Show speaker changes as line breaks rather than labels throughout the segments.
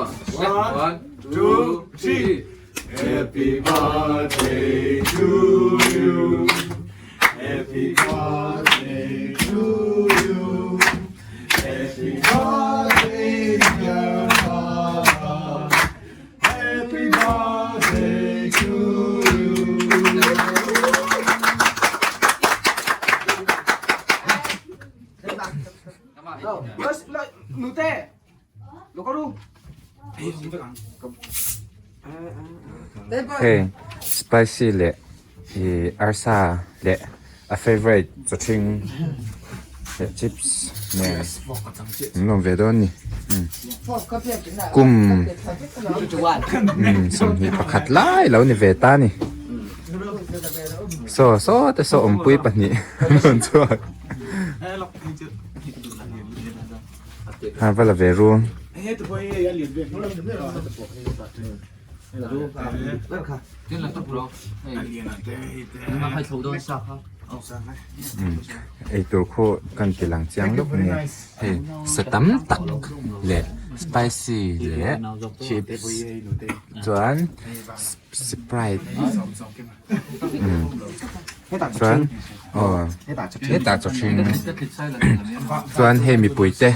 One, two, three. Happy birthday to you. Happy birthday to you. Happy birthday dear Papa. Happy birthday to you.
Nute.
Hei spicy leh ih arsa leh a favourite chawthing leh chips nen an lawm ve dawn a ni kum 21 lai lo ni ve ta a ni saw saw te saw awmpui pahnih an rawn chhuak. Ha va la ve ru. Eitur khu kan ti lang chiang lawk ania hei sa tam tak leh spicy leh chips chuan sprite Chuan aw hetah chaw hring chuan hei mipui te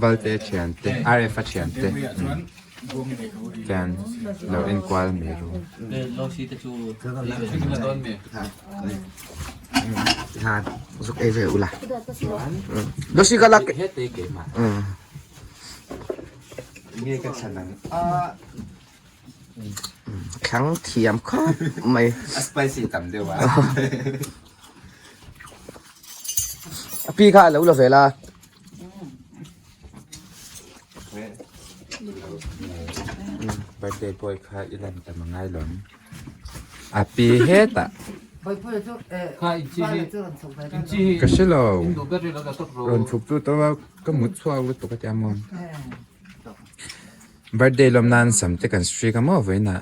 Valte thian te RF a thian te chuan lo enkual mai ru.
Thlang thiam khawp mai.
A spicy tam deuh a.
A pi kha a lo la vel a.
Birthday boy kha i lan tam a ngai lo. A pi hetah. Ka hre lo. Rawn chhuk chu tawp a ka mut chhuak lutuk a tia maw. Birthday lawm nan sam te kan streak a maw vawiinah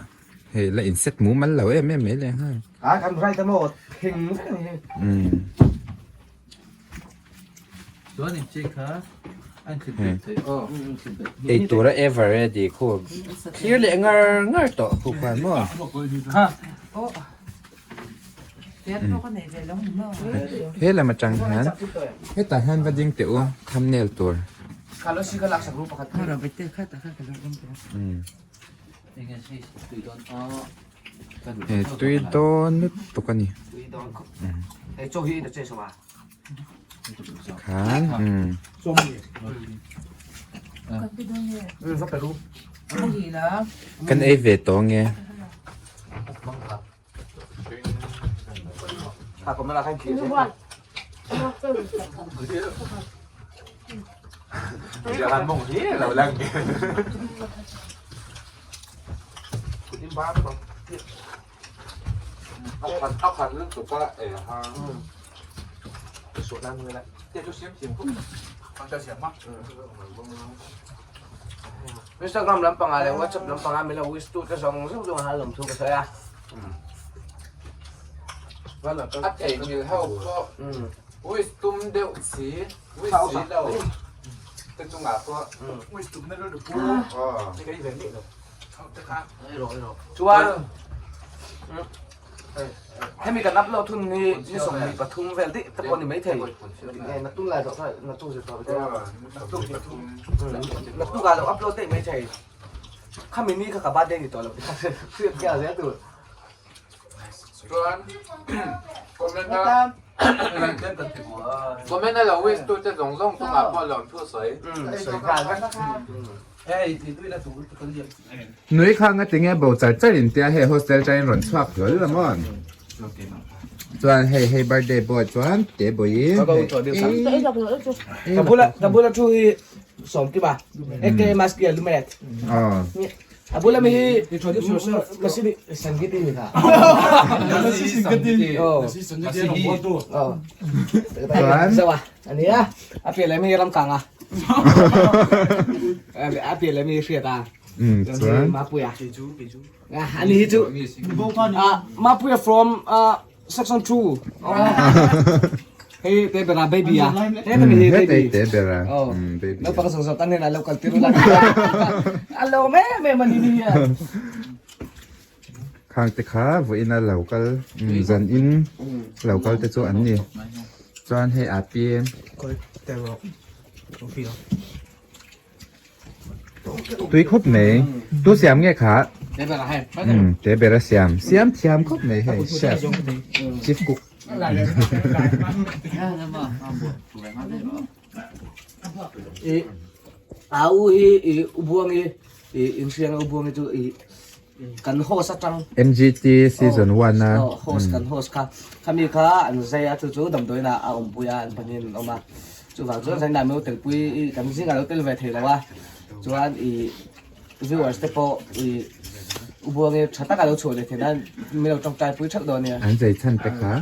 hei la in set mumal lo em em mai leh nghal.
A kan right a maw thing vek a ni hi.
Umm.
Chuan in chi kha an thlip bet thei aw.
Ei tura ever ready khu thlir leh ngar ngar tawh khu khan maw.
Kha.
He lam atang hian hetah hian va ding teh u thumbnail tur. He tui dawn lutuk a ni. Khan kan ei ve tawh nge.
Instagram lampangah leh WhatsApp lampangah min lo wish tu te zawng zawng zawng a lawm thu ka sawi a.
A theihnghilh ho pawh wish tum deuh si, wish si lo te chungah pawh.
Wish tum na lutuk Chuan hemi kan upload hun hi ni 23 vel daih te pawh a ni maithei. Naktuk lai zawh kha naktuk zir tawh te naktuk ah lo upload daih maithei. Khami ni kha ka birthday ni tawh lo tih kha hriat nghal zel tur.
Chuan comment a comment a lo wish tu te zawng zawng chungah pawh lawm thu sawi.
Sawi nghal vek.
Nui kha nga tinge bo char char in tia hei hostel tangin rawn chhuak hlawl la maw? Chuan hei hei birthday boy chuan te bawihi
Ka bula ka bula thu hi sawm kim a aka maski a lumet a bula mi hi masi sangiti ni kha
chuan
ania a pian leh mi ram kang a a pian leh mi hriat a
chuan
Mapuia ani hi chu Mapuia from section 2. Hei te bera baby a. He ta mi hi baby.
Te bera.
Oh.
Baby.
No pang song tan nen lo kal tiru la. Alo me me mani ni ya.
Khang te kha vawiin a lo kal zan in lo kal te chu an ni. Chuan hei a pi. Tui khawp mai. Tu siam nge kha? Te bera siam. Siam thiam khawp mai hei chef. Chief cook.
A u hi i u buang hi i inhriang u buang hi chu i kan host atang
MGT season 1 a
host kan host kha khami kha an zai a chu chu damdawiin ah a awmpui a an pahnih an awm a chuvang chuan zain ah meuh telpui i kan zingah lo tel ve thei lo a chuan i viewers te pawh i u buangi tha taka lo chhuah leh theih nan min lo tawngtai pui theuh dawn nia
an zai chhan te kha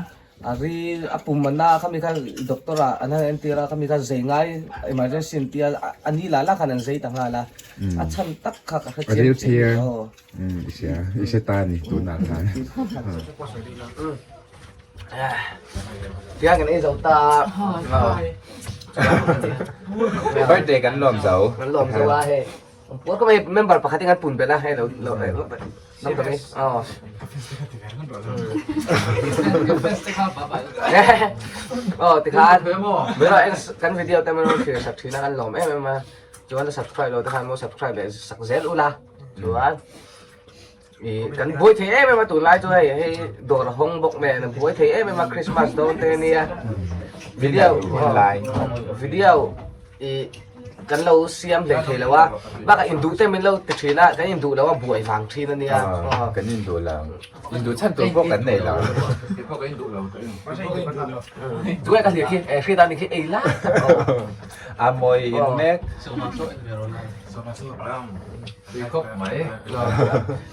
A ri a pum an na a khami kha doctor ah an han entir a khami kha zei ngai emergency an tia a ni lah lah khan an zei ta nghal a a chhan tak kha ka hre
chiang chiang lo i hria i hre ta ni tunah khan
tiang kan ei zo ta
birthday kan lawm zo
kan lawm zo a hei Puar ka mai member pakhat in an pun belh a hei lo lo nam ta mai aw aw tikhan mera en kan video te mero thlir sak thina kan lawm em em a chuan subscribe lo te khan mo subscribe leh sak zel ula chuan i kan buai thei em em a tunlai chu hei hei dawr a hawng bawk nen a buai thei em em a Christmas dawn te ania video video i kan lo siam hlei thei lo a bakah induh te min lo ti thin a kan induh lo a buai vang thin a nia
kan induh lo induh chhan tur pawh kan nei lo
tunge ka hlir khi eh hriat a ni khi ei lai tak
a mawi in mek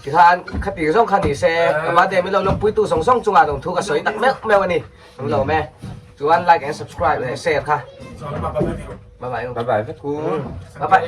tikhan khati zawng kha ni se amah te min lo lawmpui tu zawng zawng chungah lawmthu ka sawi tak meuh meuh a ni. An lo me. Chuan like and subscribe leh share kha. Bye bye.
Bye bye vek u.
Bye bye.